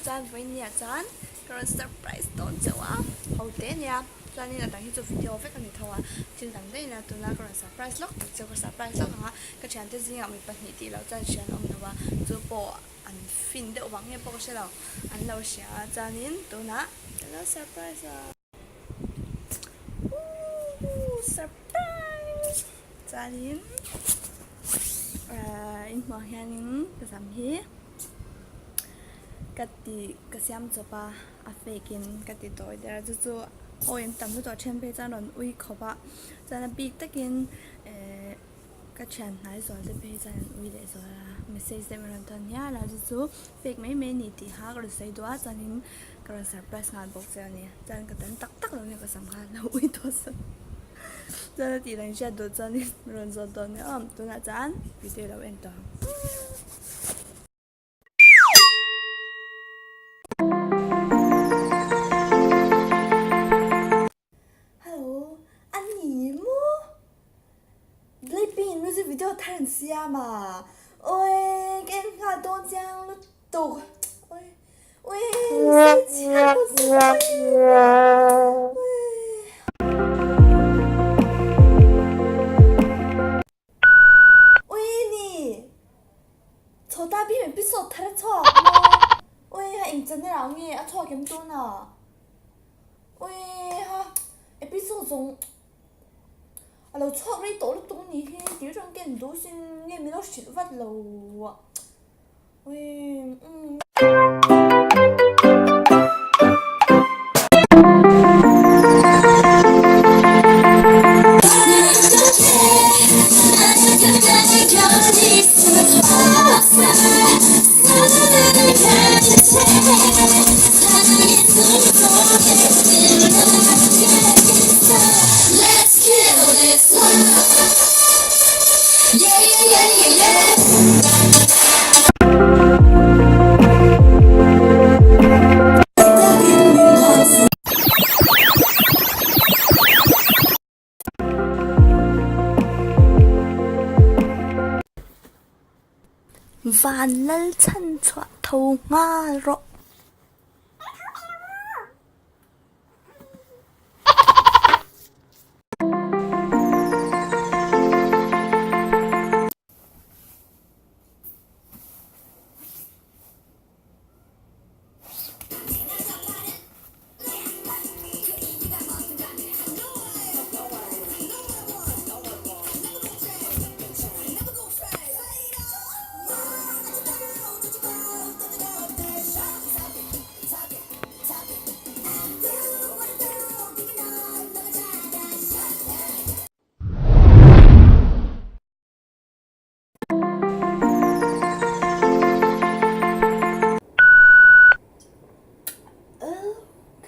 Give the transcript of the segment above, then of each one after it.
Chuan vawiin chuan ka rawn surprise dawn chauh a, ho te ania chuanin a dang hi chu video vek a ni tho a, thil dang daih ania tuna ka rawn surprise lawk tur che ka surprise lawk ang a, ka thiante zingah mi pahnih tih loh chuan hria an awm lo a, chu pawh an fin deuh vang nge pawh ka hre lo, an lo hria a chuanin tunah ka lo surprise a. Ooh surprise chuanin ahh in hmuh ang hianin ka sam hi ka ti ka siam chawp a a fake in ka ti tawi der a chu chu awi an tam lutuk a then phei chuan rawn ui khawp a chuan a bik takin ehh Ka thian hnai zual te phei chuan an ui leh zual a, message te min rawn thawn hial a, chu chu fake mai mai a ni tih kha ka rawn sawi duh a, chuanin ka rawn surprise nghal bawk che a ni, chuan ka tan tak tak lo nia ka sam kha lo ui tawh sawn chuan a tih dan hriat duh chuanin min rawn zawt dawn nia aw, tunah chuan video lo en tawh ang. Hello, a ni maw? Blackpink music video thar an siam a, awii ka en nghal dawn chiang lutuk, awii awii sei chiang awii. Awii ni, chhawta bik episode thar a chhuak maw? Awii ha eng channel ah nge a chhuak em tuna? Awii ha episode zawng a lo chhuak rei tawh lutuk a nih hi tih atang ka en duh sin nge min lo hrilh vat lo awii umm. Van lal chhan chhuah tho nghal rawh.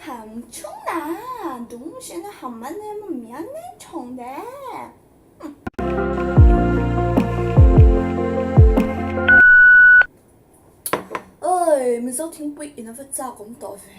看不出来，东西那还没那么明那冲的。Oi, Mizo thingpui in a va chak awm tawh ve.